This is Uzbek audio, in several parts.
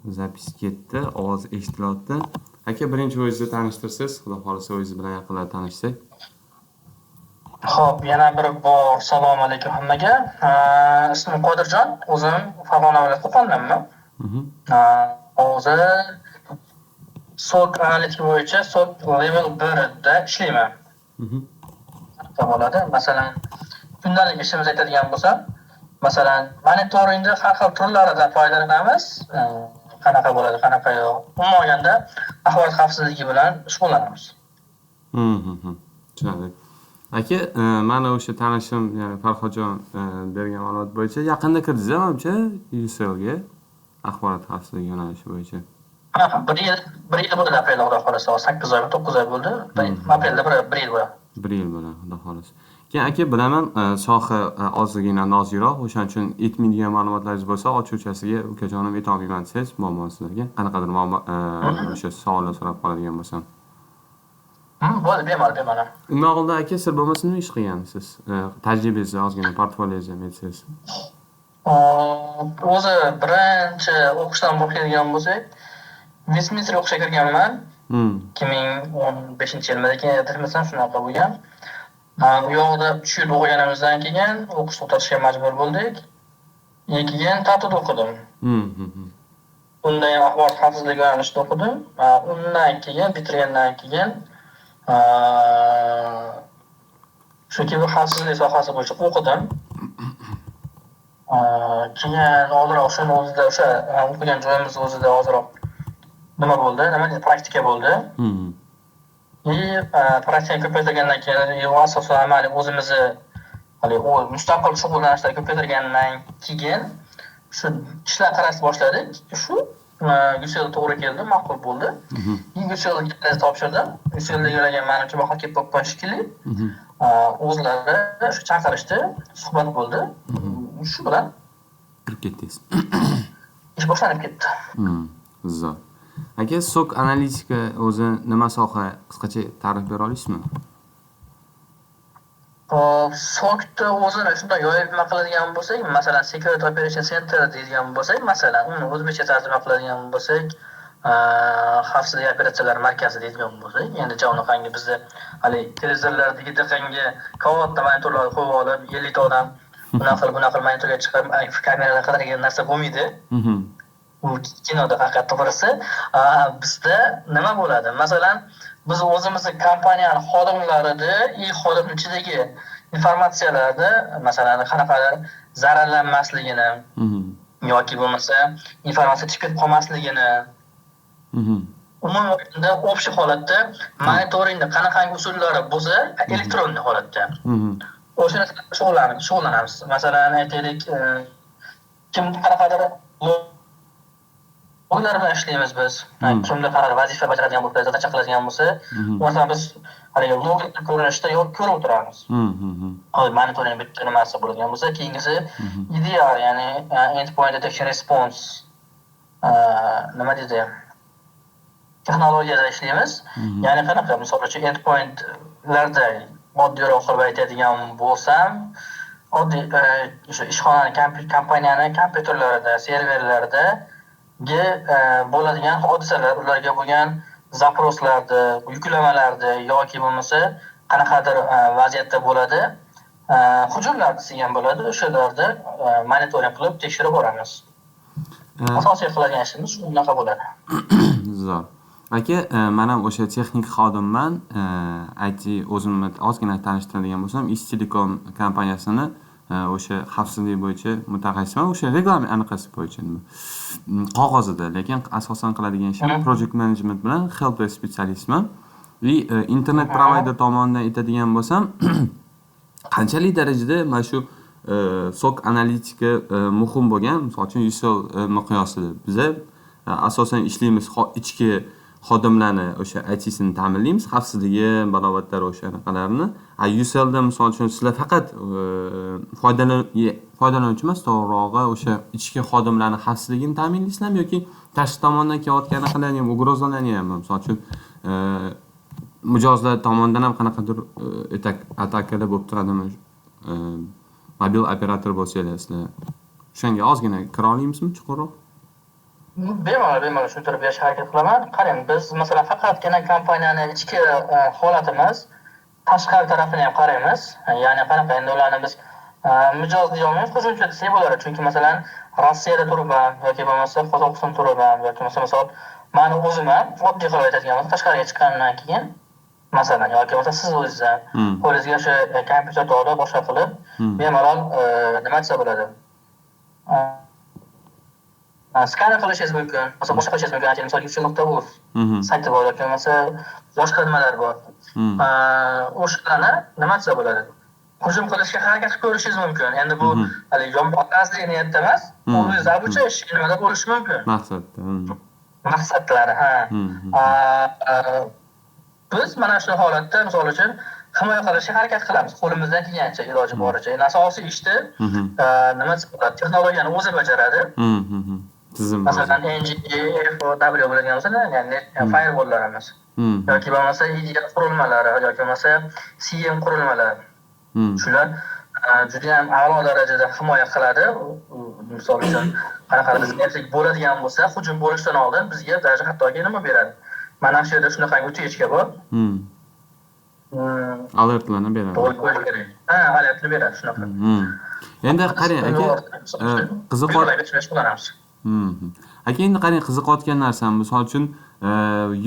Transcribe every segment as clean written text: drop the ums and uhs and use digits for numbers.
Запись ketdi, ovoz eshitilyapti. Aka, birinchi o'zingizni tanishtirsangiz, xudo xohlasa, o'zingiz bilan yaqinlar tanishsak. Xo'p, yana bir bor salom alaykum hammaga. Ismim Qodirjon, o'zim Farg'ona viloyati Qo'qondanman. Hozir SOC analitik bo'yicha SOC level 1 da ishlayman. Bo'ladi. Masalan, kundalik ishimizni aytadigan bo'lsam, masalan, monitoringda har xil turlaridan foydalanamiz. Qanaqa bo'ladi, qanaqa yo'q. Umuman olganda, axborot xavfsizligi bilan shug'ullanamiz. Tushunarli. Aka, mani o'sha tanishim, ya'ni Farhodjon bergan ma'lumot bo'yicha yaqinda kirdingiz, manimcha, Ucellga axborot xavfsizligi yo'nalishi bo'yicha. Ha, bir yil bo'ldi aprelda, xudo xohlasa, 8 oy, 9 oy bo'ldi. Aprelda bir yil bo'ladi. Bir yil bo'ladi, xudo xohlasa. Keyin, aka, bilaman, soha ozgina nozikroq, o'shaning uchun yetmaydigan ma'lumotlaringiz bo'lsa, ochiqchasiga "Ukajonim, aytolmayman" desangiz, muammo sizlarga. Qanaqadir muammo, o'sha savollar so'rab qoladigan bo'lsam. Bo'ldi, bemalol, bemalol. Undan oldin, aka, sir bo'lmasa, nima ish qilgansiz? Tajribangizni, ozgina portfoliongizni ham aytsangiz. O'zi birinchi o'qishdan boshlaydigan bo'lsak, Westminster o'qishga kirganman. 2015-yilmidi, adashmasam, shunaqa bo'lgan. U yoqda 3 yil o'qiganimizdan keyin o'qish to'xtatishga majbur bo'ldik. Keyin Tartuda o'qidim. Unda ham axborot xavfsizligi yo'nalishida o'qidim. Undan keyin, bitirgandan keyin shu kiber xavfsizlik sohasi bo'yicha o'qidim. Keyin ozroq shuni o'zida, o'sha o'qigan joyimiz o'zida ozroq nima bo'ldi, nima deydi, praktika bo'ldi. И praktikani ko'paytirgandan keyin, asosan amaliy o'zimizni haligi mustaqil shug'ullanishlar ko'paytirgandan keyin shu ishlar qarashni boshladik. Shu Ucell to'g'ri keldi, ma'qul bo'ldi. Ucellga topshirdim. Ucelldagilarga manimcha ma'qul kelib qolgan shekilli. O'zlari shu chaqirishdi, suhbat bo'ldi. Shu bilan kirib ketdingiz. Ish boshlanib ketdi. Zo'r. Aka, SOC analitika o'zi nima soha? Qisqacha ta'rif bera olasizmi? Hop, SOCni o'zini shunday yoyib nima qiladigan bo'lsak, masalan, Security Operation Center deydigan bo'lsak, masalan, uni o'zbekcha tarjima qiladigan bo'lsak, xavfsizlik operatsiyalari markazi deydigan bo'lsak, endi unaqangi bizda haligi televizorlardagidaqangi katta monitorlarni qo'yib olib, 50 ta odam bunaqa qilib, bunaqa qilib monitorga chiqib, kameralar qiladigan narsa bo'lmaydi. U kinoda faqat, to'g'risi. Bizda nima bo'ladi? Masalan, biz o'zimizni kompaniyani xodimlarida и xodim ichidagi informatsiyalarni, masalan, qanaqadir zararlanmasligini yoki bo'lmasa informatsiya chiqib ketib qolmasligini, umuman olganda, общий holatda monitoringni qanaqangi usullari bo'lsa, электронный holatda o'sha narsa bilan shug'ullanamiz. Masalan, aytaylik, kim qanaqadir loglar bilan ishlaymiz biz. Kimda qanaqa vazifa bajaradigan bo'lsa, задача qiladigan bo'lsa, masalan, biz haligi log ko'rinishda ko'rib o'tiramiz. Hozir monitoring bitta nimasi bo'ladigan bo'lsa, keyingisi EDR, ya'ni Endpoint Detection Response, nima deydi, texnologiyada ishlaymiz. Ya'ni qanaqa, misol uchun, endpointlarda oddiyroq qilib aytadigan bo'lsam, oddiy o'sha ishxonani, kompaniyani kompyuterlarida, serverlardagi bo'ladigan hodisalar, ularga bo'lgan запрос larni, yuklamalarni yoki bo'lmasa qanaqadir vaziyatda bo'ladi, hujumlar desak ham bo'ladi, o'shalarni monitoring qilib, tekshirib boramiz. Asosiy qiladigan ishimiz shunaqa bo'ladi. Zo'r. Aka, man ham o'sha texnik xodimman. IT, o'zimni ozgina tanishtiradigan bo'lsam, East Telecom kompaniyasini o'sha xavfsizlik bo'yicha mutaxassisman. O'sha reglament anaqasi bo'yicha nima, qog'ozida, lekin asosan qiladigan ishim project management bilan help desk специалист man. И internet provider tomonidan aytadigan bo'lsam, qanchalik darajada mana shu SOC analitika muhim bo'lgan, misol uchun, Ucell miqyosida biza asosan ishlaymiz, ichki xodimlarni o'sha ITsini ta'minlaymiz, xavfsizligi, balobatlar, o'sha anaqalarini. A Ucellda, misol uchun, sizlar faqat foydalanuvchi emas, to'g'rirog'i, o'sha ichki xodimlarni xavfsizligini ta'minlaysizlarmi yoki tashqi tomondan kelayotgan anaqalarni ham, угроза larni ham, misol uchun, mijozlar tomonidan ham qanaqadir atakalar bo'lib turadimi? Mobil operator bo'lsanglar sizlar. O'shanga ozgina kira olamizmi chuqurroq? Bemalol tushuntirib berishga harakat qilaman. Qarang, biz masalan faqatgina kompaniyani ichki holatimiz, tashqari tarafini ham qaraymiz. Ya'ni qanaqa endi ularni biz mijoz deya olmaymiz, hujumchi desak bo'ladi. Chunki masalan Rossiyada turibman yoki bo'lmasa Qozog'istonda turibman yoki bo'lmasa misol mani o'zim ham oddiy qilib aytadigan bo'lsam, tashqariga chiqqandan keyin masalan yoki bo'lmasa siz o'zingiz ham qo'lingizga o'sha kompyuterni olib boshqa qilib bemalol nima desa bo'ladi? Skaner qilishingiz mumkin, masalan boshqa qilishingiz mumkin. Misol ucell.uz sayti bor yoki bo'lmasa boshqa nimalar bor. O'shalarni nima desa bo'ladi? Hujum qilishga harakat qilib ko'rishingiz mumkin. Endi bu hali yomon niyatda emas, o'zingiz обучающий nimada bo'lishi mumkin. Maqsadda. Maqsadlari, ha. Biz mana shu holatda misol uchun himoya qilishga harakat qilamiz qo'limizdan kelgancha, iloji boricha. Endi asosiy ishni nima desa bo'ladi? Texnologiyani o'zi bajaradi. Tizim. Masalan, NGFW bo'ladigan bo'lsa, ya'ni firewalllarimiz yoki bo'lmasa EDR qurilmalari yoki bo'lmasa SIEM qurilmalari. Shular juda ham a'lo darajada himoya qiladi. Misol uchun qanaqadir zaiflik bo'ladigan bo'lsa, hujum bo'lishdan oldin bizga даже hattoki nima beradi? Mana shu yerda shunaqangi утечка bor. Alertlarni beradi. To'g'ri qo'yish kerak. Ha, alertni beradi shunaqa. Endi qarang aka, qiziq. Aka, endi qarang, qiziqayotgan narsam, misol uchun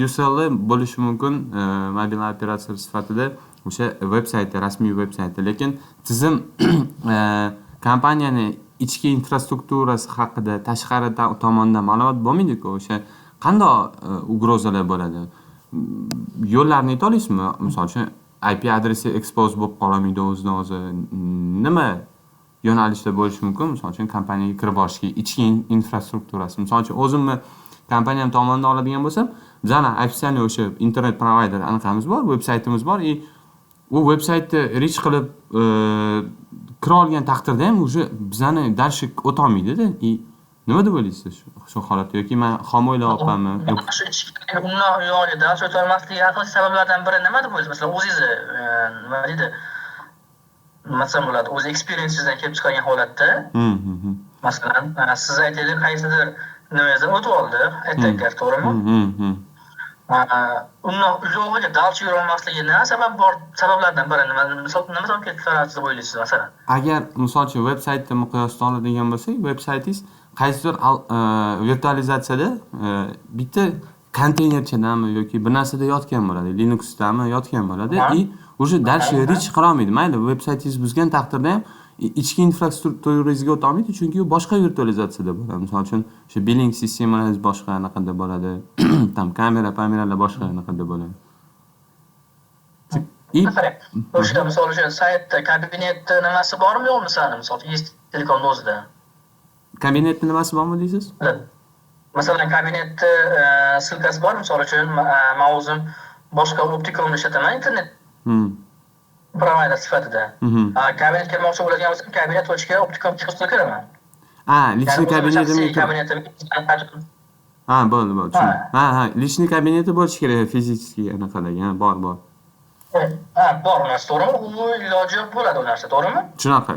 Ucell bo'lishi mumkin mobil operator sifatida o'sha veb sayti, rasmiy veb sayti, lekin tizim kompaniyani ichki infrastrukturasi haqida tashqari tomondan ma'lumot bo'lmaydi-ku. O'sha qandoq угроза lar bo'ladi? Yo'llarni ayta olasizmi? Misol uchun IP adresi expose bo'lib qololmaydi o'zidan o'zi. Nima yo'nalishda bo'lishi mumkin? Misol uchun kompaniyaga kirib borishga ichki infrastrukturasi. Misol uchun o'zimni kompaniyam tomonidan oladigan bo'lsam, bizani официальный o'sha internet provayder anaqamiz bor, veb saytimiz bor и u veb saytni reach qilib kira olgan taqdirda ham уже bizani дальше o'tolmaydida. И nima deb o'ylaysiz shu holatda yoki man xom o'ylayapmanmi? Shu ichki undan u yog'iga dars o'tolmasligi asosiy sabablardan biri nima deb o'ylaysiz? Masalan, o'zingizni nima deydi? Nima desam bo'ladi? O'zi experience'ingizdan kelib chiqqan holatda, masalan, siz aytaylik, qaysidir nimangizdan o'tib oldi, attacker, to'g'rimi? Undan uyog'iga дальше yurolmasligi nima sabab bor? Sabablardan biri nima? Misol nima sabab kelib chiqaradi deb o'ylaysiz masalan? Agar misol uchun veb saytni miqyosida oladigan bo'lsak, veb saytingiz qaysidir virtualizatsiyada bitta konteynerchadami yoki bir narsada yotgan bo'ladi, Linuxdami yotgan bo'ladi и уже дальше reach qilolmaydi. Mayli, veb saytingiz buzgan taqdirda ham ichki infrastrukturangizga o'tolmaydi, chunki u boshqa virtualizatsiyada bo'ladi. Misol uchun, o'sha billing sistemalaringiz boshqa anaqada bo'ladi, там kamera, pameralar boshqa anaqada bo'ladi. И Qarang, o'sha misol uchun saytda kabinetda nimasi bormi yo'qmi sani, misol uchun East Telecomni o'zida? Kabinetni nimasi bormi deysiz? Masalan, kabinetni ссылка si bor, misol uchun man o'zim boshqa Optikomni ishlataman internet provayder sifatida. Kabinet kirmoqchi bo'ladigan bo'lsam, kabinet.optikom.ga kiraman. Ha, личный kabinetimga kabinetim. Ha, bo'ldi, bo'ldi, tushundim. Ha, личный kabineti bo'lishi kerak, физический anaqadagi, ha, bor, bor. Ha, bor u narsa, to'g'rimi? U iloji yo'q bo'ladi u narsa, to'g'rimi? Shunaqa.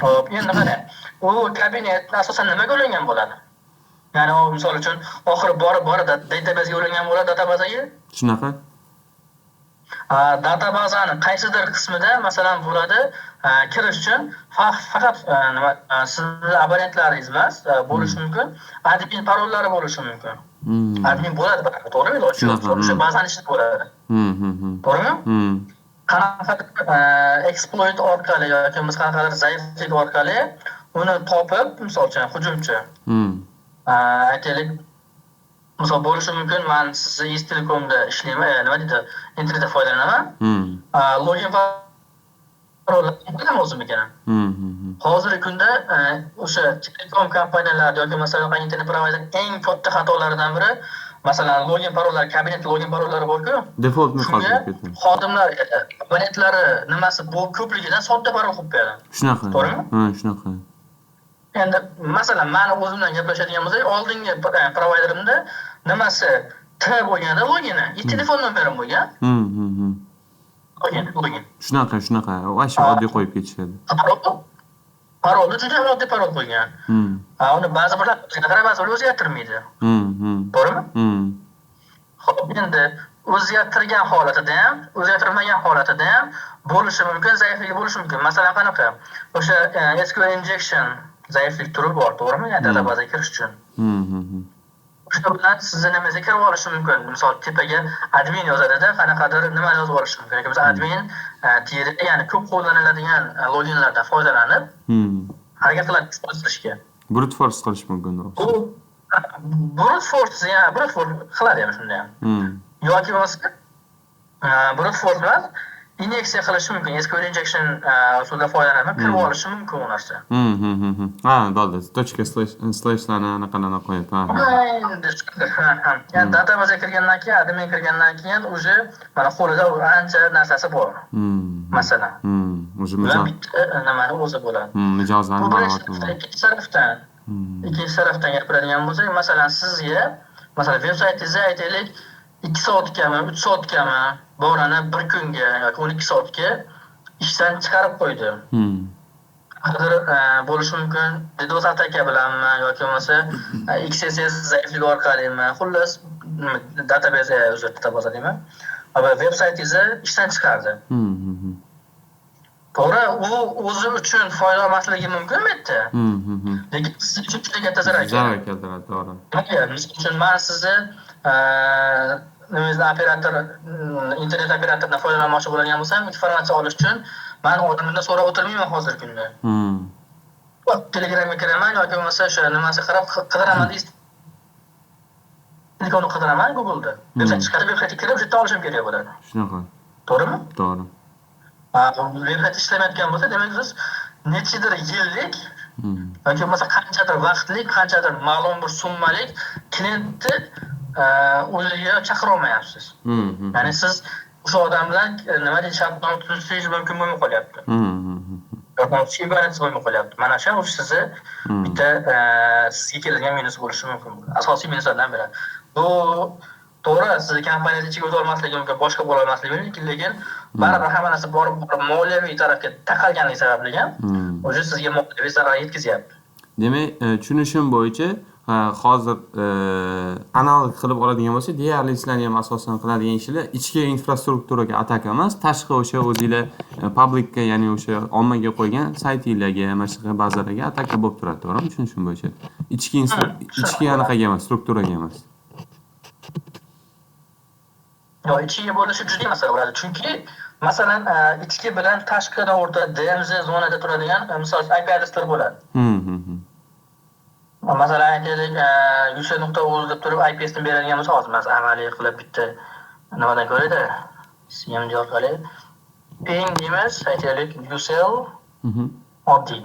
Xo'p, endi qarang. U kabinet asosan nimaga ulangan bo'ladi? Ya'ni u misol uchun oxiri borib borib databasega ulangan bo'ladi, databazaga. Shunaqa. Databazani qaysidir qismida masalan bo'ladi, kirish uchun faqat nima sizni abonentlaringiz emas, bo'lishi mumkin, admin parollari bo'lishi mumkin. Admin bo'ladi baribir, to'g'rimi? Iloji yo'q. O'sha bazani ichida bo'ladi. To'g'rimi? Qanaqadir exploit orqali yoki bo'lmasa qanaqadir zaiflik orqali uni topib, misol uchun hujumchi aytaylik, misol bo'lishi mumkin, man sizni East Telecomda ishlayman, nima deydi, internetda foydalanaman. Login parol bilaman o'zimnikini. Hozirgi kunda o'sha telekom kompaniyalar yoki masalan internet provayder eng katta xatolaridan biri, masalan, login parollar, kabinet login parollari bor-ku. Defaultni Shunga xodimlar abonentlari nimasi bu ko'pligidan sodda parol qo'yib qo'yadi. Shunaqa. To'g'rimi? Ha, shunaqa. Endi masalan, mani o'zimdan gaplashadigan bo'lsak, oldingi provayderimda nimasi T bo'lganda logini, и telefon nomerim bo'lgan. Login, login. Shunaqa, shunaqa. Вообще oddiy qo'yib ketishadi. Parolni juda ham oddiy parol qo'ygan. Uni ba'zi birlar ba'zi birlar o'zgartirmaydi. To'g'rimi? Xo'p, endi o'zgartirgan holatida ham, o'zgartirmagan holatida ham bo'lishi mumkin, zaifligi bo'lishi mumkin. Masalan, qanaqa? O'sha SQL injection zaiflik turi bor, to'g'rimi? Ya'ni databasega kirish uchun. O'sha bilan sizni nimangizga kirib olishi mumkin. Misol, tepaga admin yozadida, qanaqadir nima yozib olishi mumkin. Yoki bo'lmasa admin tiri, ya'ni ko'p qo'llaniladigan loginlardan foydalanib harakat qiladi eksport qilishga. Brute force qilish mumkin. Bu brute force, ya'ni brute force qiladi ham shunda ham. Yoki bo'lmasa brute force emas, inyeksiya qilishi mumkin. SQL injection usulida foydalanib kirib olishi mumkin u narsa. Ha, bo'ldi. Точка slashlarni anaqalarni qo'yib, ha. Ya'ni databasega kirgandan keyin, admin kirgandan keyin уже mana qo'lida ancha narsasi bor. Masalan. Уже bitta nimani o'zi bo'ladi. Mijozlarning ma'lumoti. Ikkinchi tarafdan gapiradigan bo'lsak, masalan, sizga, masalan, veb saytingizda aytaylik, 2 soatgami, 3 soatgami, borani bir kunga yoki 12 soatga ishdan chiqarib qo'ydi. Qadr bo'lishi mumkin, DDoS ataka bilanmi yoki bo'lmasa XSS zaifligi orqalimi, xullas database uzr, database deyman. Va veb saytingizni ishdan chiqardi. To'g'ri, u o'zi uchun foyda olmasligi mumkin bu yerda. Lekin siz uchun juda katta zarar Zarar keltiradi, to'g'ri. Misol uchun, men sizni nimangizni operator, internet operatoridan foydalanmoqchi bo'lgan bo'lsam, informatsiya olish uchun men odamdan so'rab o'tirmayman hozirgi kunda. Telegramga kiraman yoki bo'lmasa o'sha nimasi qarab qidiraman deysiz. Telefonni qidiraman Google'da. Websayt chiqarib, websaytga kirib, o'sha yerdan olishim kerak bo'ladi. Shunaqa. To'g'rimi? To'g'ri. Websayt ishlamayotgan bo'lsa, demak siz nechidir yillik yoki bo'lmasa qanchadir vaqtlik, qanchadir ma'lum bir summalik klientni o'ziga chaqira olmayapsiz. Ya'ni siz o'sha odam bilan nima deydi, shartnoma tuzishingiz mumkin bo'lmay qolyapti. Shartnoma imkoniyati bo'lmay qolyapti. Mana shu sizni bitta sizga keladigan minus bo'lishi mumkin. Asosiy minuslardan biri. Bu to'g'ri, sizni kompaniyangiz ichiga o'ta olmasligi mumkin, boshqa bo'la olmasligi mumkin, lekin baribir hamma narsa borib moliyaviy tarafga taqalganligi sababli ham o'sha sizga moliyaviy zarar yetkazyapti. Demak, tushunishim bo'yicha hozir analog qilib oladigan bo'lsak, deyarli sizlarni ham asosan qiladigan ishlar ichki infrastrukturaga ataka emas, tashqi o'sha o'zinglar publikka, ya'ni o'sha ommaga qo'ygan saytinglarga, mana shunaqa bazalarga ataka bo'lib turadi, to'g'rimi? Tushunishim bo'yicha. Ichki anaqaga emas, strukturaga emas. Yo'q, ichki bo'lishi juda masala bo'ladi. Chunki masalan, ichki bilan tashqidan o'rta DMZ zonada turadigan, misol IP adreslar bo'ladi. Masalan, aytaylik, user.uz deb turib IPsni beradigan bo'lsa, hozir masalan amaliy qilib bitta nimadan ko'raydi? CMD orqali ping deymiz, aytaylik, usel oddiy.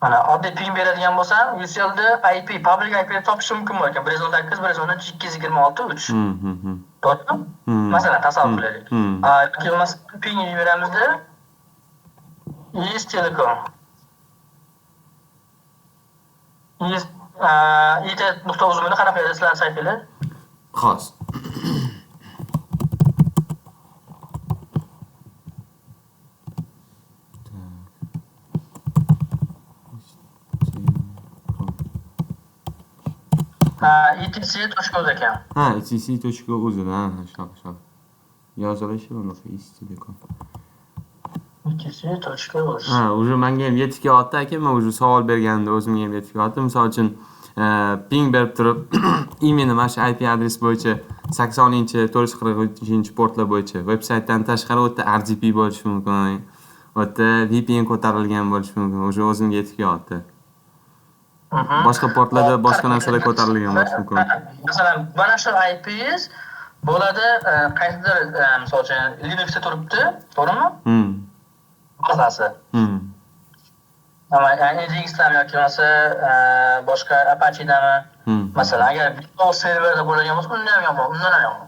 Mana oddiy ping beradigan bo'lsam, uselda IP, public IP ni topish mumkin bo'lgan. 118 113 226 3. To'g'rimi? Masalan, tasavvur qilaylik. Yoki bo'lmasa ping beramizda East Telecom. it.uz buni qanaqa yozasizlar saytinglar? Xos. etc.uz ekan. Ha, etc.uz, ha, shunaqa. Yozilishi bunaqa East Telecom. etc.uz. Ha, уже menga ham yetib kelyapti aka, men уже savol berganimda o'zimga ham yetib kelyapti. Misol uchun, ping berib turib, именно mana shu IP adres bo'yicha 80-443 portlar bo'yicha veb saytdan tashqari u yerda RDP bo'lishi mumkin, u yerda VPN ko'tarilgan bo'lishi mumkin. Уже o'zimga yetib kelyapti. Boshqa portlarda boshqa narsalar ko'tarilgan bo'lishi mumkin. Masalan, mana shu IPs bo'ladi, qaysidir, misol uchun Linuxda turibdi, to'g'rimi? Bazasi. Ama yani Nginx'dan yoki bo'lmasa boshqa Apache'dami? Masalan, agar Windows serverda bo'ladigan bo'lsa, undan ham yomon, undan ham yomon.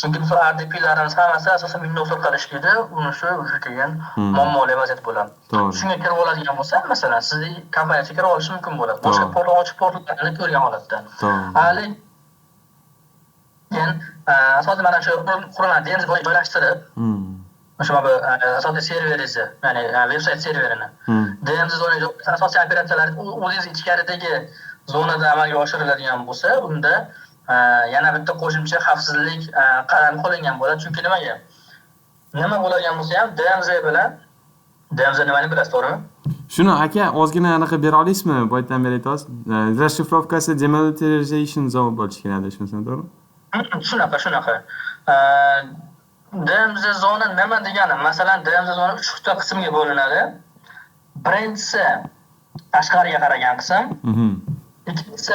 Chunki misol RDP'larimiz hammasi asosan Windows orqali ishlaydi, uni shu o'sha keyin muammoli vaziyat bo'ladi. Shunga kirib oladigan bo'lsa, masalan, sizni kompaniyaga kirib olishi mumkin bo'ladi. Boshqa portlar ochiq portlarni ko'rgan holatda. Lekin asosan mana shu qurilmani DMZ joylashtirib, O'sha bu asosiy serveringizni, ya'ni veb-sayt serverini DMZ zonaga asosiy operatsiyalar o'zingiz ichkaridagi zonada amalga oshiriladigan bo'lsa, unda yana bitta qo'shimcha xavfsizlik qadami qo'llangan bo'ladi. Chunki nimaga? Nima bo'ladigan bo'lsa ham DMZ bilan DMZ nimani bilasiz, to'g'rimi? Shuni aka ozgina anaqa bera olasizmi? Boyatdan beri aytyapsiz. Расшифровка si demilitarization zone bo'lishi kerak adashmasam, to'g'rimi? Shunaqa, shunaqa. DMZ zona nima degani? Masalan, DMZ zona 3 ta qismga bo'linadi. Birinchisi tashqariga qaragan qism. Ikkinchisi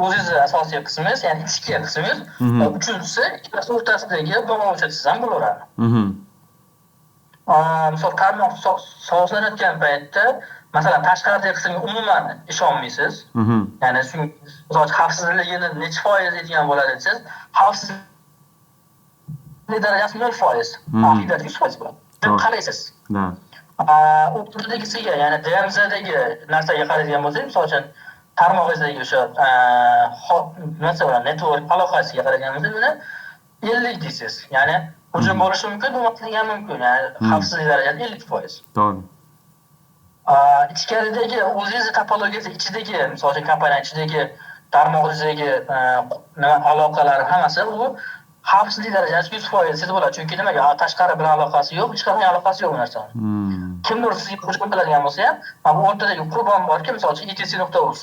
o'zingizni asosiy qismingiz, ya'ni ichki qismingiz. Uchinchisi ikkalasi o'rtasidagi bog'lovchi desangiz ham bo'laveradi. Misol, tarmoq sozlanayotgan paytda, masalan, tashqaridagi qismga umuman ishonmaysiz. Ya'ni misol uchun, xavfsizligini nechi foiz deydigan bo'ladi desangiz, xavfsizlik darajasi 0%, xavfsizlik 100% bo'ladi. Deb qaraysiz. O'rtadagisiga, ya'ni DMZdagi narsaga qaraydigan bo'lsak, misol uchun, tarmog'ingizdagi o'sha nima desa bo'ladi, network aloqasiga qaraydigan bo'lsak, uni 50 deysiz. Ya'ni hujum bo'lishi mumkin, bo'lmasligi ham mumkin. Ya'ni xavfsizlik darajasi 50%. To'g'ri. Ichkaridagi o'zingizni topologiyangiz ichidagi, misol uchun, kompaniya ichidagi tarmog'ingizdagi nima aloqalar hammasi, u xavfsizlik darajasi 100% siz bo'ladi. Chunki nimaga? Tashqari bilan aloqasi yo'q, hech qanday aloqasi yo'q bu narsani. Kimdir sizga hujum qiladigan bo'lsa ham, mana bu o'rtadagi qurbon borki, misol uchun, etc.uz.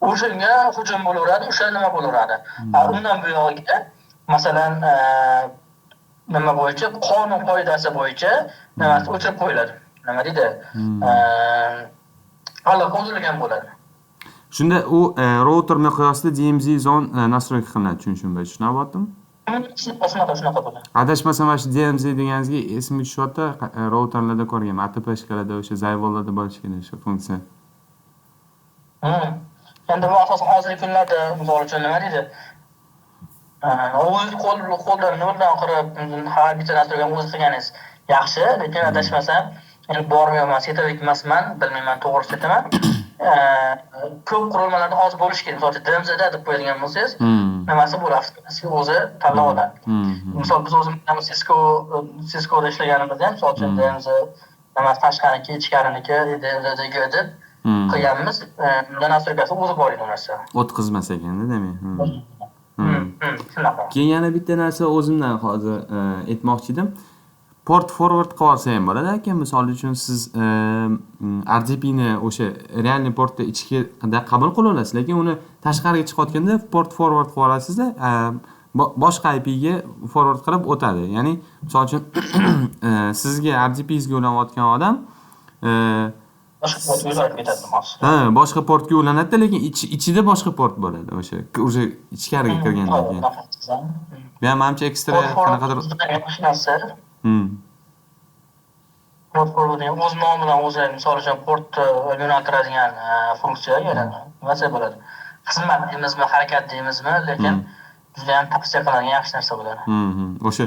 O'shanga hujum bo'laveradi, o'sha nima bo'laveradi. Undan buyog'iga, masalan, nima bo'yicha, qonun qoidasi bo'yicha nimasi o'chirib qo'yiladi. Nima deydi? Aloqa uzilgan bo'ladi. Shunda u router miqyosida DMZ zone настройка qilinadi, tushunishim bo'yicha. Shunaqa bo'lyaptimi? Shunaqa, shunaqa bo'ladi. Adashmasam, mana shu DMZ deganingizga esimga tushyapti, routerlarda ko'rganman, ATPshkalarda, o'sha Zywalllarda bo'lishi kerak o'sha funksiya. Endi bu asosan hozirgi kunlarda, misol uchun, nima deydi? O'zi qo'ldan noldan qilib har bitta narsani o'zi qilganingiz yaxshi, lekin adashmasam, endi bormayapman, сетевик emasman, bilmayman, to'g'risini aytaman. Ko'p qurilmalarda hozir bo'lishi kerak. Misol uchun, DMZda deb qo'yadigan bo'lsangiz, nimasi bo'ladi? Avtomatik o'zi tanlab oladi. Misol, biz o'zimiz Ciscoda ishlaganimizda ham, misol uchun, DMZ nimasi tashqariniki, ichkariniki, DMZdagi deb qilganmiz. Unda настройка si o'zi bor edi u narsa. O'tkazmas ekanda, demak. Shunaqa. Keyin yana bitta narsa o'zimdan hozir aytmoqchi edim. Port forward qilib olsa ham bo'ladi aka. Misol uchun, siz RDPni o'sha реальный portda ichkida qabul qila olasiz, lekin uni tashqariga chiqayotganda port forward qilib olasizda, boshqa IPga forward qilib o'tadi. Ya'ni, misol uchun, sizga RDPngizga ulanayotgan odam boshqa portga ulanib ketadi demoqchisiz. Ha, boshqa portga ulanadi, lekin ichida boshqa port bo'ladi o'sha уже ichkariga kirgandan keyin. Bu ham manimcha ekstra qanaqadir yaxshi narsa. Port forward o'z nomi bilan o'zi, misol uchun, portni yo'naltiradigan funksiya, yana nima desa bo'ladi? Xizmat deymizmi, harakat deymizmi, lekin juda ham tavsiya qilinadigan yaxshi narsa bo'ladi. O'sha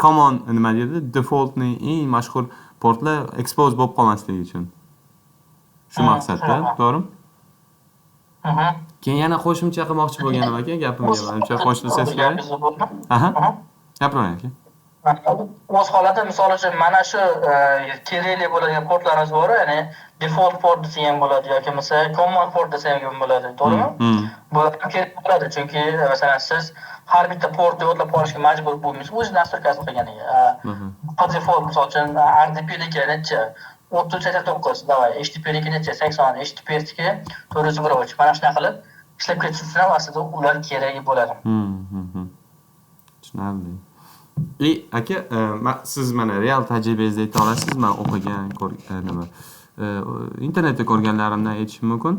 common, nima deydi, defaultni eng mashhur portlar expose bo'lib qolmasligi uchun. Shu maqsadda, to'g'rimi? Keyin yana qo'shimcha qilmoqchi bo'lganim aka, gapimga manimcha qo'shilsangiz kerak. Aha. Gapiravering aka. O'z holati, misol uchun, mana shu kerakli bo'ladigan portlarimiz bor, ya'ni default port desa ham bo'ladi yoki bo'lmasa common port desa ham bo'ladi, to'g'rimi? Bular kerak bo'ladi, chunki masalan, siz har bitta portni yodlab qolishga majbur bo'lmaysiz, o'z настройка sini qilganiga. По default, misol uchun, RDPniki necha? 3389, давай, HTTPniki necha? 80, HTTPSniki 401. Mana shunaqa qilib ishlab ketish uchun ham aslida ular kerak bo'ladi. Tushunarli. И aka, siz mana real tajribangizda ayta olasiz, man o'qigan, nima, internetda ko'rganlarimdan aytishim mumkin.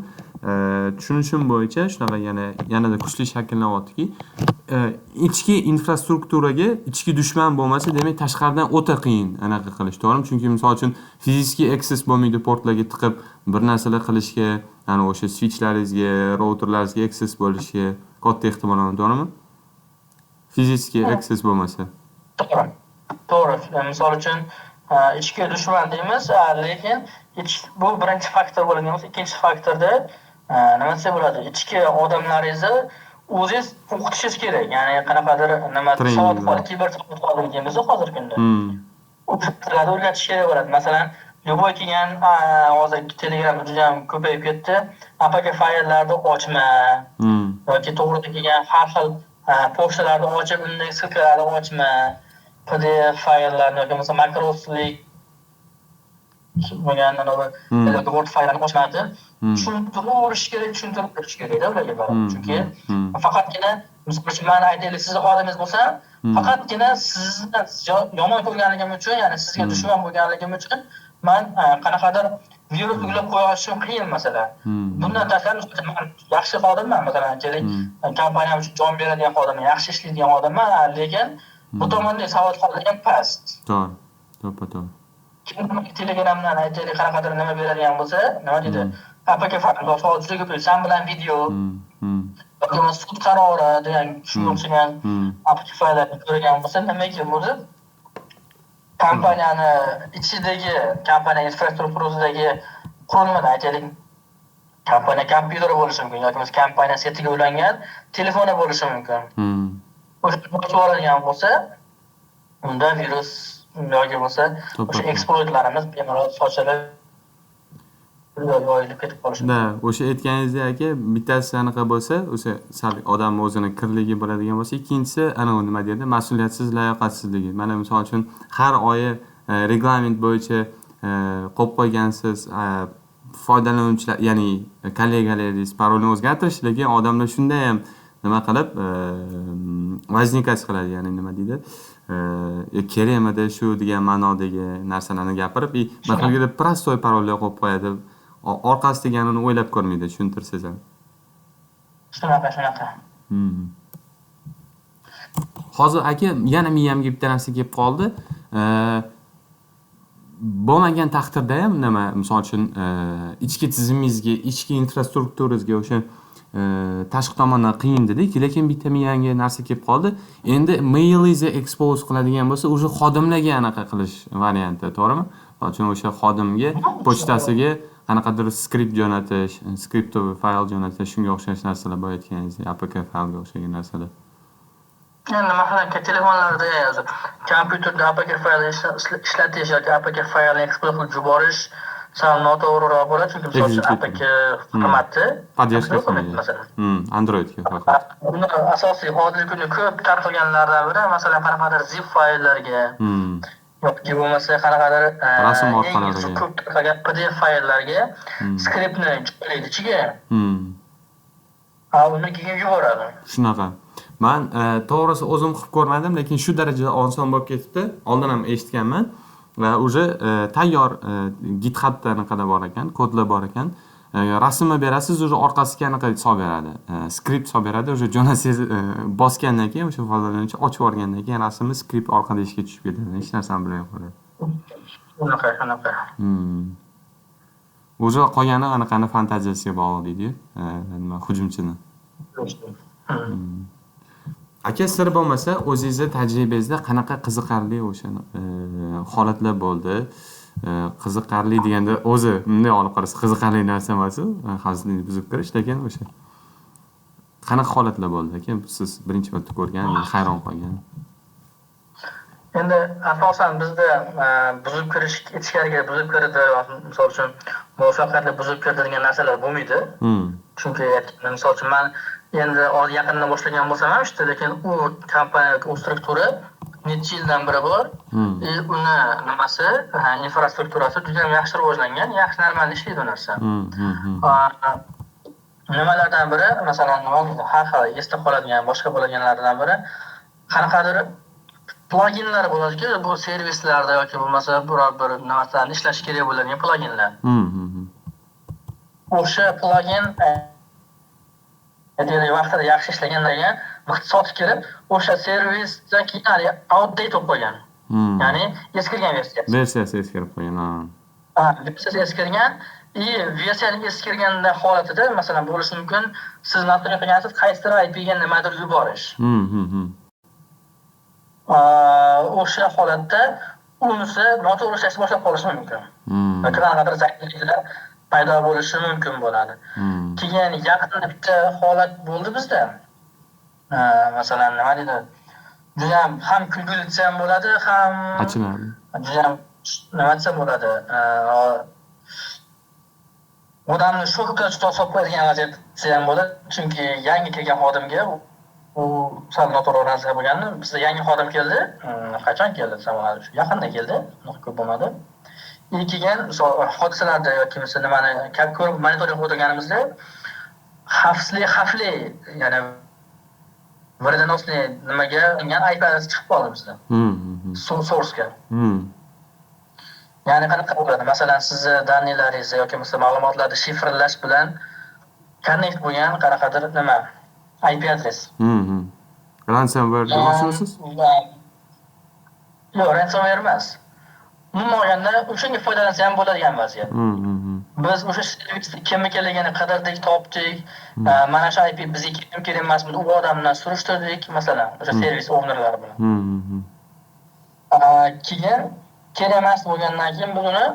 Tushunishim bo'yicha shunaqa yana yanada kuchli shakllanyaptiki, ichki infrastrukturaga ichki dushman bo'lmasa, demak, tashqaridan o'ta qiyin anaqa qilish, to'g'rimi? Chunki, misol uchun, физический access bo'lmaydi portlarga tiqib bir narsalar qilishga, ya'ni o'sha switchlaringizga, routerlaringizga access bo'lishiga katta ehtimol, to'g'rimi? Физический access bo'lmasa. To'g'ri. To'g'ri. Misol uchun, ichki dushman deymiz, lekin bu birinchi faktor bo'ladigan bo'lsa, ikkinchi faktorda nima desa bo'ladi? Ichki odamlaringizni O'zingiz o'qitishingiz kerak. Ya'ni qanaqadir nima savodxon, kiber savodxonlik deymiz hozirgi kunda. O'qitishlarni o'rgatish kerak bo'ladi. Masalan, любой kelgan hozir Telegram juda ham ko'payib ketdi. APK fayllarni ochma yoki to'g'ri kelgan har xil pochtalarni ochib, undagi ссылка larni ochma, PDF fayllarni yoki bo'lmasa Microsoft bo'lgan Word fayllarni ochma deb tushuntirish kerak, tushuntirib berish kerakda ularga baribir. Chunki faqatgina misol uchun man aytaylik, sizni xodimingiz bo'lsam, faqatgina sizni yomon ko'rganligim uchun, ya'ni sizga dushman bo'lganligim uchun man qanaqadir virus yuklab qo'yishim qiyin masalan. Bundan tashqari man yaxshi xodimman, masalan, aytaylik, kompaniyam uchun jon beradigan xodimman, yaxshi ishlaydigan xodimman, lekin bu tomonda savodxonligim past. To'g'ri. To'ppa-to'g'ri. Kim Telegramdan aytaylik qanaqadir nima beradigan bo'lsa, nima deydi? APK fayl juda ko'p, san bilan video yoki sud qarori degan shunga o'xshagan APK fayllarni ko'rgan bo'lsa, nimaga buni kompaniyani ichidagi, kompaniya infrastrukturasidagi qurilmada aytaylik, kompaniya kompyuteri bo'lishi mumkin yoki bo'lmasa kompaniya setiga ulangan telefoni bo'lishi mumkin. O'sha ochib oladigan bo'lsa, unda virus yoki bo'lsa o'sha eksploitlarimiz bemalol sochilib yoyilib ketib qolishi. Da, o'sha aytganingizdek aka, bittasi anaqa bo'lsa, o'sha sal odam o'zini kirligi bo'ladigan bo'lsa, ikkinchisi anavi nima deydi, mas'uliyatsiz layoqatsizligi. Mana misol uchun har oyi reglament bo'yicha qo'yib qo'ygansiz, foydalanuvchilar, ya'ni kollegalaringiz parolni o'zgartirish, lekin odamlar shunda ham nima qilib возникать qiladi, ya'ni nima deydi, kerakmidi shu degan ma'nodagi narsalarni gapirib, и bir xilgida простой parollar qo'yib qo'yadi. Orqasi deganini o'ylab ko'rmaydi, tushuntirsangiz ham. Shunaqa, shunaqa. Hozir aka yana miyamga bitta narsa kelib qoldi. Bo'lmagan taqdirda ham nima, misol uchun ichki tizimingizga, ichki infrastrukturangizga o'sha tashqi tomondan qiyin dedik, lekin bitta miyamga narsa kelib qoldi. Endi mailingizni expose qiladigan bo'lsa, o'sha xodimlarga anaqa qilish varianti, to'g'rimi? Misol uchun o'sha xodimga pochtasiga qanaqadir skript jo'natish, skriptoviy fayl jo'natish, shunga o'xshash narsalar, boya aytganingizdek APK faylga o'xshagan narsalar. Endi masalan, telefonlarda kompyuterda APK fayl ishlatish yoki APK faylni eksport qilib yuborish sal noto'g'riroq bo'ladi, chunki misol uchun APK formati поддержка qilmaydi masalan. Androidga faqat. Uni asosiy hozirgi kunda ko'p tarqalganlardan biri, masalan, qanaqadir zip fayllarga yoki bo'lmasa qanaqadir rasm orqalariga ko'p tarqalgan PDF fayllarga skriptni joylaydi ichiga. Uni keyin yuboradi. Shunaqa. Man to'g'risi o'zim qilib ko'rmadim, lekin shu darajada oson bo'lib ketibdi. Oldin ham eshitganman. Va уже tayyor GitHubda anaqalar bor ekan, kodlar bor ekan. Rasmni berasiz, уже orqasiga anaqa solib beradi. Skript solib beradi, уже jo'natsangiz, bosgandan keyin o'sha foydalanuvchi ochib yuborgandan keyin rasmni skript orqada ishga tushib ketadi. Hech narsani bilmay qoladi. Shunaqa, shunaqa. Уже qolgani anaqani fantaziyasiga bog'liq deydi-yu, nima hujumchini. Aka, sir bo'lmasa, o'zingizni tajribangizda qanaqa qiziqarli o'sha holatlar bo'ldi? Qiziqarli deganda o'zi bunday olib qarasa qiziqarli narsa emas u, xavfsizlikni buzib kirish, lekin o'sha qanaqa holatlar bo'ldi aka? Siz birinchi marta ko'rgan, hayron qolgan. Endi asosan bizda buzib kirish, ichkariga buzib kirdi, misol uchun muvaffaqiyatli buzib kirdi degan narsalar bo'lmaydi. Chunki misol uchun man endi yaqindan boshlagan bo'lsam ham ishda, lekin u kompaniya yoki u struktura necha yildan beri bor. Uni nimasi, infrastrukturasi juda ham yaxshi rivojlangan, yaxshi normal ishlaydi u narsa. Nimalardan biri, masalan, nima deydi, har xil esda qoladigan, boshqa bo'ladiganlardan biri qanaqadir pluginlar bo'ladiki, bu servislarda yoki bo'lmasa biror bir narsalarni ishlash kerak bo'ladigan pluginlar. O'sha plugin aytaylik vaqtida yaxshi ishlagandan keyin vaqt sotib kirib, o'sha servisdan keyin hali outdate bo'lib qolgan. Ya'ni eskirgan versiyasi. Versiyasi eskirib qolgan, ha. Ha, versiyasi eskirgan. И versiyaning eskirganda holatida, masalan, bo'lishi mumkin, siz настройка qilgansiz, qaysidir IPga nimadir yuborish. O'sha holatda unisi noto'g'ri ishlashni boshlab qolishi mumkin. Yoki qanaqadir zaifliklar paydo bo'lishi mumkin bo'ladi. Keyin yaqinda bitta holat bo'ldi bizda. Masalan, nima deydi? Juda ham kulgili desa ham bo'ladi, ham achinarli. Juda ham nima desa bo'ladi? Odamni shokka solib qo'yadigan vaziyat desa ham bo'ladi. Chunki yangi kelgan xodimga u sal noto'g'ri narsa bo'lgani. Bizda yangi xodim keldi. Qachon keldi desam bo'ladi? Shu yaqinda keldi, unaqa ko'p bo'lmadi. И keyin misol hodisalarda yoki bo'lmasa nimani ko'rib, monitoring qilib o'tirganimizda xavfli, ya'ni вредоносный nimaga IP adresi chiqib qoldi bizda. Source'ga. Ya'ni qanaqa bo'ladi? Masalan, sizni данные laringizni yoki bo'lmasa ma'lumotlarni shifrlash bilan connect bo'lgan qanaqadir nima IP adres. Ransomware demoqchimisiz? Yo'q, ransomware emas. Umuman olganda o'shanga foydalansa ham bo'ladigan vaziyat. Biz o'sha servisni kim ekanligini qidirdik, topdik. Mana shu IP bizga kim kerak emasmi, u odamdan surishtirdik, masalan, o'sha servis ownerlari bilan. Keyin kerak emas bo'lgandan keyin biz uni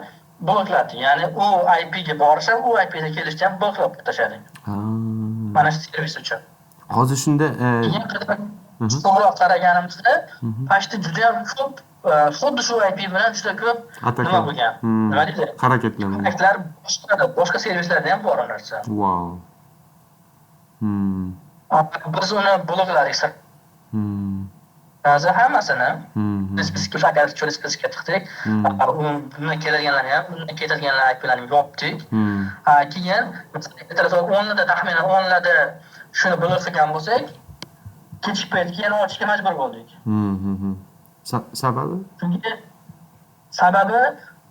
blokladik. Ya'ni u IP ga borish ham, u IP ga kelishni ham bloklab tashladik. Mana shu servis uchun. Hozir shunda keyin qidirib chuqurroq qaraganimizda почти juda ham ko'p, xuddi shu IP bilan juda ko'p nima bo'lgan. Nima deydi? Harakatlanma. Harakatlar boshqa servislarda ham bor u narsa. Wow. Biz uni blokladik. Hozir hammasini список ga список ga tiqdik. Undan keladiganlarni ham, undan ketadiganlar IPlarni yopdik. Keyin masalan, 10larda, taxminan 10larda shuni blok qilgan bo'lsak, kechki paytga yana ochishga majbur bo'ldik. Sababi? Chunki sababi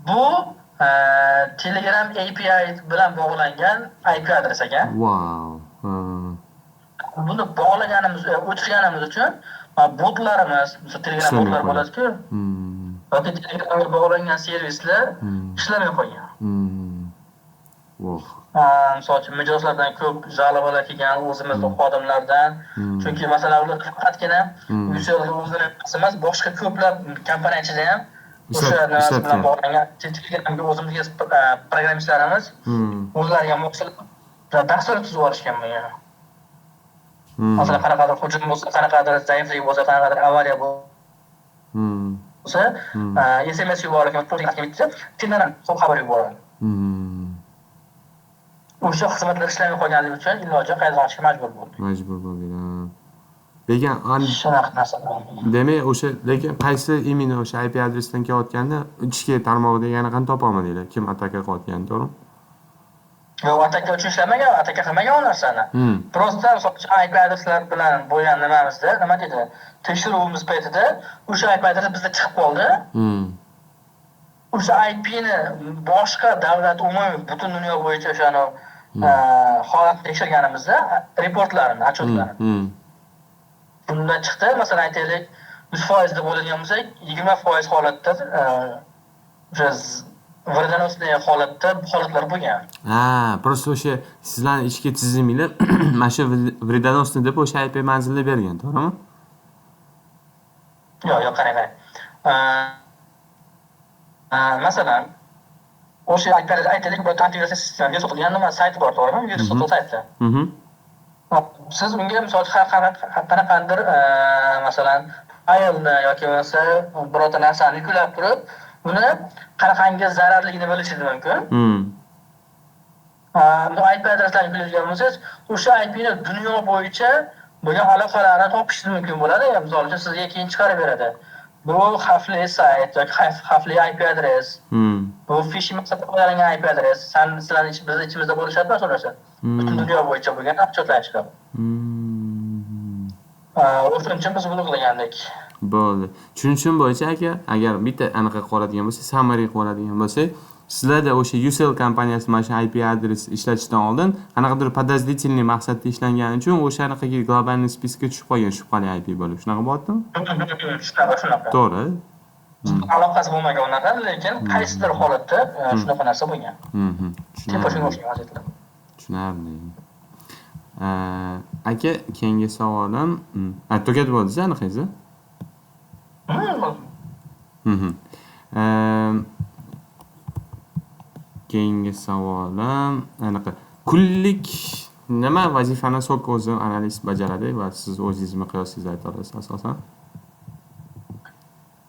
bu Telegram API bilan bog'langan IP adres ekan. Wow. Buni bog'laganimiz, o'chirganimiz uchun botlarimiz, misol Telegram botlar bo'ladi-ku. Yoki Telegramga bog'langan servislar ishlamay qolgan. Misol uchun, mijozlardan ko'p жалоба lar kelgan, o'zimizni xodimlardan. Chunki masalan, ular faqatgina Ucellni o'zini emas, boshqa ko'plab kompaniya ichida ham o'sha narsa bilan bog'langan Telegramga o'zimizga programmistlarimiz o'zlariga moslab dastur tuzib olishgan bo'lgan. Masalan, qanaqadir hujum bo'lsa, qanaqadir zaiflik bo'lsa, qanaqadir avariya bo'lsa, SMS yuborib, Telegram xabar yuboradi. O'sha xizmatlar ishlamay qolganligi uchun iloji qaytadan ochishga majbur bo'ldik. Majbur bo'ldik. Lekin shunaqa narsa. Demak, o'sha lekin qaysi именно o'sha IP adresdan kelayotganini ichki tarmog'ida yana qani topa olmadinglar, kim ataka qilayotganini, to'g'rimi? Yo'q, ataka uchun ishlamagan, ataka qilmagan u narsani. Просто misol uchun IP adreslar bilan bo'lgan nimamizda, nima deydi, tekshiruvimiz paytida o'sha IP adres bizda chiqib qoldi. O'sha IPni boshqa davlat, umumiy butun dunyo bo'yicha o'shani holatni tekshirganimizda reportlarini, отчет larini. Bundan chiqdi, masalan, aytaylik, 100% deb o'ylagan bo'lsak, 20% holatda o'sha вредоносный holatda holatlar bo'lgan. Ha, просто o'sha sizlarni ichki tiziminglar mana shu вредоносный deb o'sha IP manzilni bergan, to'g'rimi? Yo'q, yo'q, qarang, qarang. Masalan, o'sha IP aytaylik, bir antivirus sistema sotilgan nima sayti bor, to'g'rimi? Virus sotilgan saytda. Siz unga misol uchun qanaqandir, masalan, faylni yoki bo'lmasa birorta narsani yuklab turib, uni qanaqangi zararligini bilishingiz mumkin. IP adreslarni yuklaydigan bo'lsangiz, o'sha IPni dunyo bo'yicha bo'lgan aloqalarni topishingiz mumkin bo'ladi. Misol uchun, sizga keyin chiqarib beradi. Bu xavfli sayt yoki xavfli IP adres. Bu phishing maqsadida foydalangan IP adres. San sizlarning bizni ichimizda bo'lishi emas u narsa. Butun dunyo bo'yicha bo'lgan отчет lar chiqadi. O'shuning uchun biz bloklagandik. Bo'ldi. Tushunishim bo'yicha aka, agar bitta anaqa qilib oladigan bo'lsak, summary qilib oladigan bo'lsak, sizlarda o'sha Ucell kompaniyasi mana shu IP adres ishlatishdan oldin qanaqadir подозрительный maqsadda ishlangani uchun o'sha anaqaga глобальный список ga tushib qolgan shubhali IP bo'lib. Shunaqa bo'lyaptimi? Shunaqa, shunaqa. To'g'ri. Aloqasi bo'lmagan unaqa, lekin qaysidir holatda shunaqa narsa bo'lgan. Типа shunga o'xshagan vaziyatlar. Tushunarli. Aka, keyingi savolim, tugatib bo'ldingiz anaqangizni? Keyingi savolim anaqa kunlik Nima vazifani SOC o'zi analist bajaradi va siz o'zingiz miqyosingizda ayta olasiz asosan?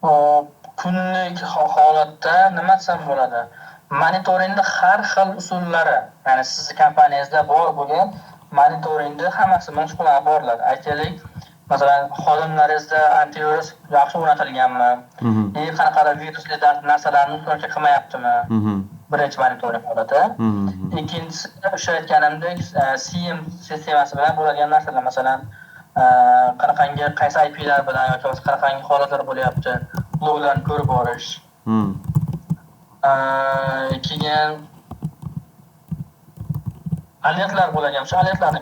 Hop, kunlik holatda nima desam bo'ladi? Monitoringni har xil usullari, ya'ni sizni kompaniyangizda bor bo'lgan monitoringni hammasi bilan shug'ullanib boriladi. Aytaylik, masalan, xodimlaringizda antivirus yaxshi o'rnatilganmi? Qanaqadir virusli narsalarni ustochka qilmayaptimi? Birinchi monitoring holati. Ikkinchisi, o'sha aytganimdek, SIEM sistemasi bilan bo'ladigan narsalar, masalan, qanaqangi qaysi IPlar bilan yoki bo'lmasa qanaqangi holatlar bo'lyapti, loglarni ko'rib borish. Keyin alertlar bo'ladigan, o'sha alertlarni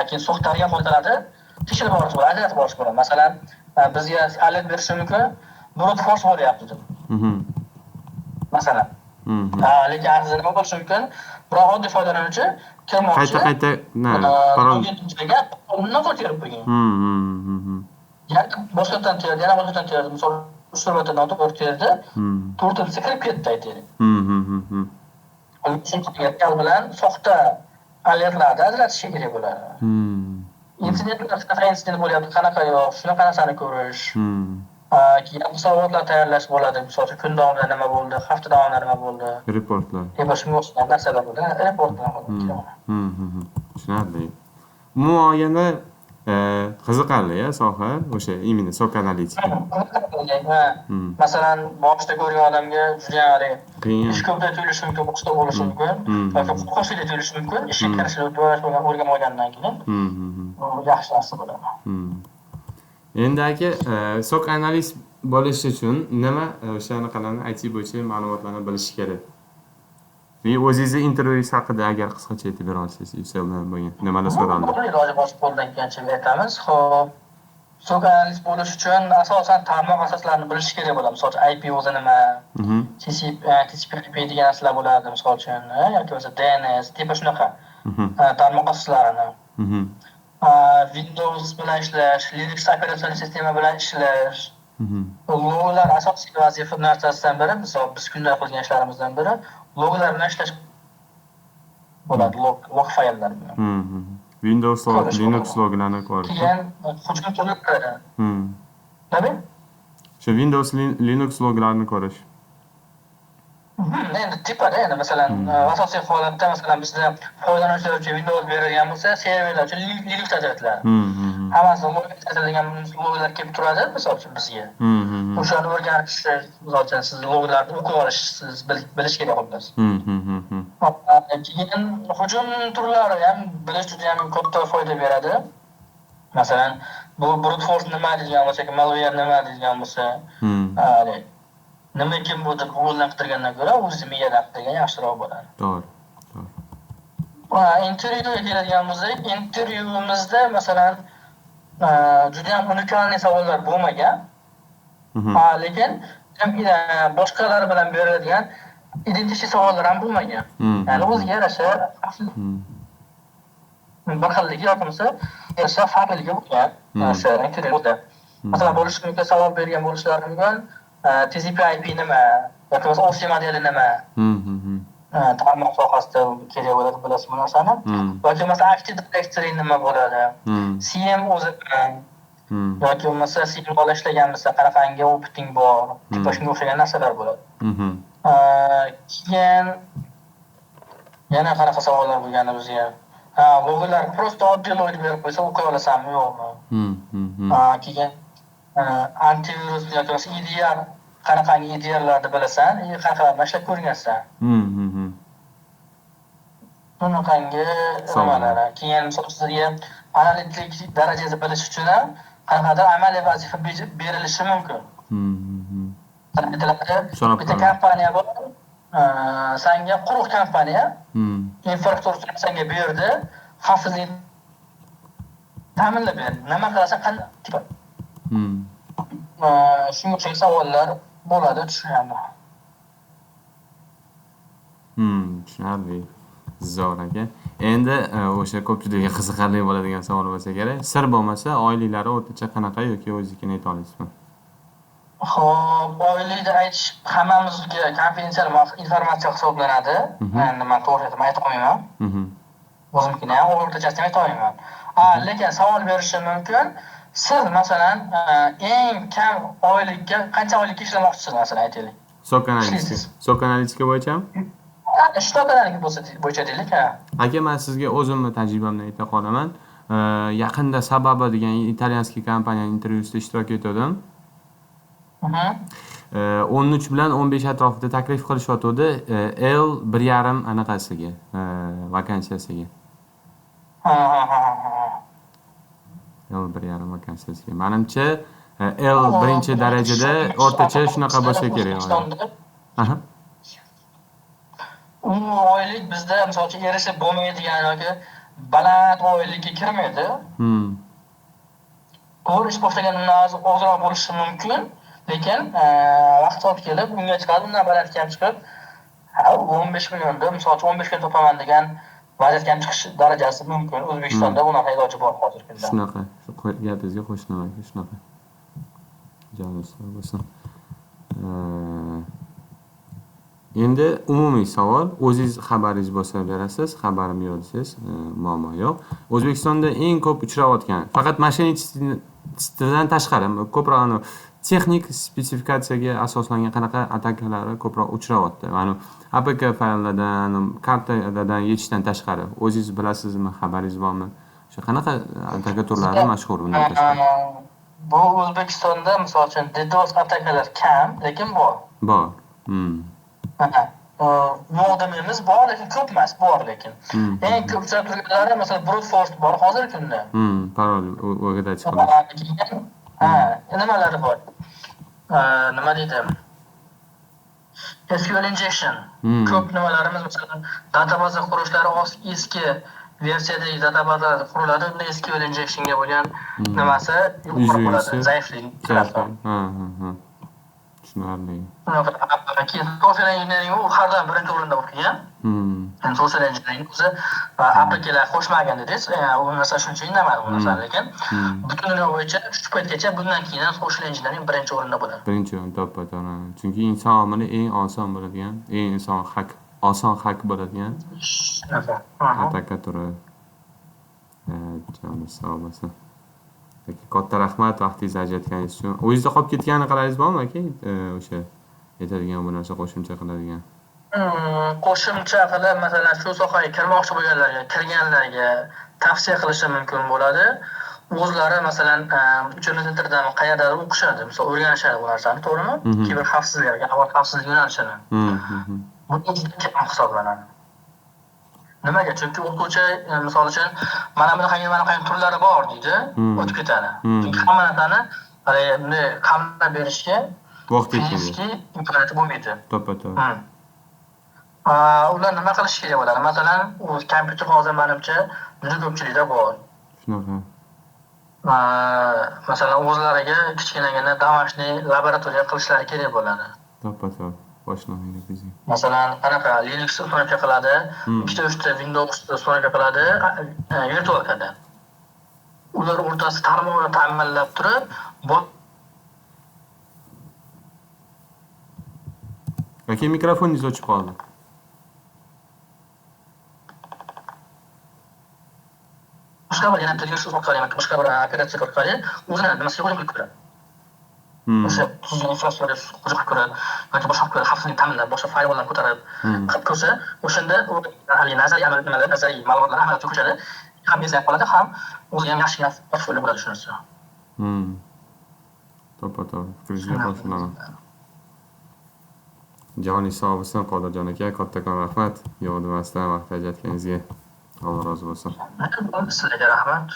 keyin soxtalgan holatlarda tekshirib borish bo'ladi, ajratib borish bo'ladi. Masalan, bizga alert berishi mumkin, brute force bo'lyapti deb. Masalan. Lekin aslida nima bo'lishi mumkin? Biror oddiy foydalanuvchi kirmoqchi. Qayta-qayta parol noto'g'ri terib qo'ygan. Yana boshqatdan terdi, yana boshqatdan terdi. Misol, 3 marta noto'g'ri terdi, to'rtinchisi kirib ketdi aytaylik. Shunga bilan soxta alertlarni ajratish kerak bo'ladi. Insidentlar, qanaqa insident bo'lyapti, qanaqa yo'q, shunaqa narsani ko'rish. Keyin hisobotlar tayyorlash bo'ladi. Misol uchun, kun davomida nima bo'ldi, hafta davomida nima bo'ldi. Reportlar. Shunga o'xshagan narsalar bo'ladi. Reportlar bo'ladi. Tushunarli. Umuman olganda qiziqarli soha, o'sha именно SOC analitika. Masalan, boshida ko'rgan odamga juda ham ish ko'pda tuyulishi mumkin, boshqa bo'lishi mumkin, yoki qo'shida tuyulishi mumkin, ishga kirishni o'rganib olgandan keyin bu yaxshi narsa bo'ladi. Endi aka, SOC analist bo'lish uchun nima o'sha anaqalarni IT bo'yicha ma'lumotlarni bilish kerak? Ve o'zingizni intervyuingiz haqida agar qisqacha aytib bera olsangiz, Ucelldan bo'lgan nimalar so'raldi? Iloji boricha qo'ldan kelgancha aytamiz. Xo'p, SOC analist bo'lish uchun asosan tarmoq asoslarini bilish kerak bo'ladi. Misol uchun, IP o'zi nima, TCP/IP degan narsalar bo'ladi, misol uchun, yoki bo'lmasa DNS, типа shunaqa tarmoq asoslarini. Windows bilan ishlash, Linux operatsion sistema bilan ishlash. Loglar asosiy vazifa narsasidan biri, misol biz kunda qilgan ishlarimizdan biri loglar bilan ishlash bo'ladi, log fayllar bilan. Windows log, Linux loglarni ko'rish. Keyin hujum turlari. Nima? Shu Windows, Linux loglarni ko'rish. Endi типа da, endi masalan, asosiy holatda masalan bizda foydalanuvchilar uchun Windows berilgan bo'lsa, serverlar uchun Linux ajratiladi. Hammasi log ajratilgan loglar kelib turadi, misol uchun bizga. O'shani o'rganish, misol uchun siz loglarni o'qib olishingiz bilish kerak xullas. Keyin hujum turlari ham bilish juda ham katta foyda beradi. Masalan, bu brute force nima deydigan bo'lsa, malware nima deydigan bo'lsa, nima kim bu deb Google'dan qidirgandan ko'ra o'zi miyadan qidirgan yaxshiroq bo'ladi. To'g'ri. To'g'ri. Intervyuga keladigan bo'lsak, intervyuimizda masalan juda ham уникальный savollar bo'lmagan. Lekin boshqalar bilan beriladigan идентичный savollar ham bo'lmagan. Ya'ni o'ziga yarasha bir xilligi yoki bo'lmasa yarasha farqliligi bo'lgan o'sha intervyuda. Masalan, bo'lishi mumkin, savol bergan bo'lishlari mumkin. TCP/IP nima yoki bo'lmasa OSI modeli nima? Tarmoq sohasida kerak bo'ladi, bilasiz bu narsani. Yoki bo'lmasa Active Directory nima bo'ladi? SIEM o'zi nima? Yoki bo'lmasa SIEM bilan ishlaganmisa, qanaqangi опыт ing bor? Типа shunga o'xshagan narsalar bo'ladi. Keyin yana qanaqa savollar bo'lgandi bizga? Ha, loglar просто oddiy log berib qo'ysa o'qiy olasanmi, yo'qmi? Keyin antivirus yoki bo'lmasa EDR, qanaqangi EDRlarni bilasan, qanaqalarni ishlab ko'rgansan. Bunaqangi nimalar. Keyin misol sizga analitik darajasini bilish uchun ham qanaqadir amaliy vazifa berilishi mumkin. Bitta kompaniya bor, sanga quruq kompaniya, infrastrukturani senga berdi, xavfsizlikni ta'minlab berdi. Nima qilasan, qanday? Shunga o'xshagan savollar bo'ladi, tushunarli. Tushunarli. Zo'r aka. Endi o'sha ko'pchilikka qiziqarli bo'ladigan savol bo'lsa kerak. Sir bo'lmasa, oyliklari o'rtacha qanaqa yoki o'zingiznikini ayta olasizmi? Xo'p, oylikni aytish hammamizga konfidensial informatsiya hisoblanadi. Endi men to'g'ri aytaman, ayta olmayman. O'zimkini ham o'rtachasini ayta olmayman. Lekin savol berishim mumkin. Siz masalan eng kam oylikka qancha oylikka ishlamoqchisiz, masalan aytaylik. SOC analitika. SOC analitika bo'yichami? SOC analitika bo'lsa bo'yicha deylik, ha. Aka, men sizga o'zimni tajribamdan ayta qolaman. Yaqinda Sababa degan итальянский kompaniyaning intervyusida ishtirok etgandim. 13 bilan 15 atrofida taklif qilishyotgandi L 1.5 anaqasiga, vakansiyasiga. L 1.5 vakansiyasiga. Manimcha L birinchi darajada o'rtacha shunaqa bo'lsa kerak. Aha. U oylik bizda misol uchun erishib bo'lmaydigan yoki baland oylikka kirmaydi. To'g'ri, ish boshlagandan ozroq bo'lishi mumkin, lekin vaqt soat kelib unga chiqadi, undan balandga ham chiqib, 15 millionda, misol uchun 15 kun topaman degan vaziyatga ham chiqish darajasi mumkin. O'zbekistonda bunaqa iloji bor hozirgi kunda. Shunaqa, shu gapingizga qo'shilaman, shunaqa. Joningiz sog' bo'lsin. Endi umumiy savol, o'zingiz xabaringiz bo'lsa berasiz, xabarim yo'q desangiz, muammo yo'q. O'zbekistonda eng ko'p uchrayotgan, faqat мошенничество dan tashqari, ko'proq texnik spesifikatsiyaga asoslangan qanaqa atakalari ko'proq uchrayapti? Mana APK fayllardan, kartalardan yechishdan tashqari, o'zingiz bilasizmi, xabaringiz bormi? O'sha qanaqa ataka turlari mashhur bundan tashqari? Bu O'zbekistonda misol uchun DDoS atakalar kam, lekin bor. Bor. Yo'q demaymiz, bor, lekin ko'p emas, bor lekin. Eng ko'p uchrab turganlari masalan brute force bor hozirgi kunda. Parol o'rgatish qilish. Ha, nimalari bor? Nima deydi? SQL injection. Ko'p nimalarimiz masalan databaza qurishlari eski versiyadagi databazalar quriladi, unda SQL injectionga bo'lgan nimasi yuqori bo'ladi, zaiflik. Ha. Tushunarli. Keyin social engineering u har doim birinchi o'rinda bo'lib kelgan. Endi social engineering o'zi APKlar qo'shmagan dedingiz, u narsa shuncha indamadi bu narsani, lekin butun dunyo bo'yicha shu paytgacha bundan keyin ham social engineering birinchi o'rinda bo'ladi. Birinchi o'rin to'ppa-to'g'ri. Chunki inson omili eng oson bo'ladigan, eng inson hak, oson hak bo'ladigan ataka turi. Joningiz sog' bo'lsin. Aka, katta rahmat vaqtingizni ajratganingiz uchun. O'zingizda qolib ketgan anaqalaringiz bormi aka? O'sha aytadigan bu narsa qo'shimcha qiladigan. Qo'shimcha qilib, masalan, shu sohaga kirmoqchi bo'lganlarga, kirganlarga tavsiya qilishim mumkin bo'ladi. O'zlari masalan, uchinchi centrdami qayerdadir o'qishadi, misol o'rganishadi bu narsani, to'g'rimi? Kiber xavfsizlik yoki axborot xavfsizligi yo'nalishini. Bu juda kam hisoblanadi. Nimaga? Chunki o'qituvchi misol uchun mana bunaqangi mana turlari bor deydi, o'tib ketadi. Chunki hamma narsani bunday qamrab berishga vaqt yetmaydi, imkoniyati bo'lmaydi. To'ppa-to'g'ri. Ular nima qilish kerak bo'ladi? Masalan, u kompyuter hozir menimcha juda ko'pchilikda bor. Shunaqa. Masalan, o'zlariga kichkinagina домашний laboratoriya qilishlari kerak bo'ladi. To'ppa-to'g'ri. Boshlamang gapingizni. Masalan, qanaqa Linux установка qiladi, ikkita uchta Windows установка qiladi, virtualkada. Ular o'rtasi tarmoqni ta'minlab turib, Aka, mikrofoningiz o'chib qoldi. Boshqa bir yana bitta orqali, boshqa bir operatsiya orqali o'zini nimasiga hujum qilib ko'radi. O'sha tuzilgan infrastrukturaga hujum qilib ko'radi yoki boshqa qilib ko'radi, xavfsizlikni ta'minlab, boshqa firewalllarni ko'tarib qilib ko'rsa, o'shanda u haligi nazariy amal nimalar, nazariy ma'lumotlar amaliyotga ko'chadi, ham eslab qoladi, ham o'ziga ham yaxshigina portfolio bo'ladi shu narsa. To'ppa-to'g'ri, fikringizga qo'shilaman. Joningiz sog' bo'lsin, Qodirjon aka, kattakon rahmat. Yo'q demasdan vaqt ajratganingizga. Alloh rozi bo'lsin. Sizlarga rahmat.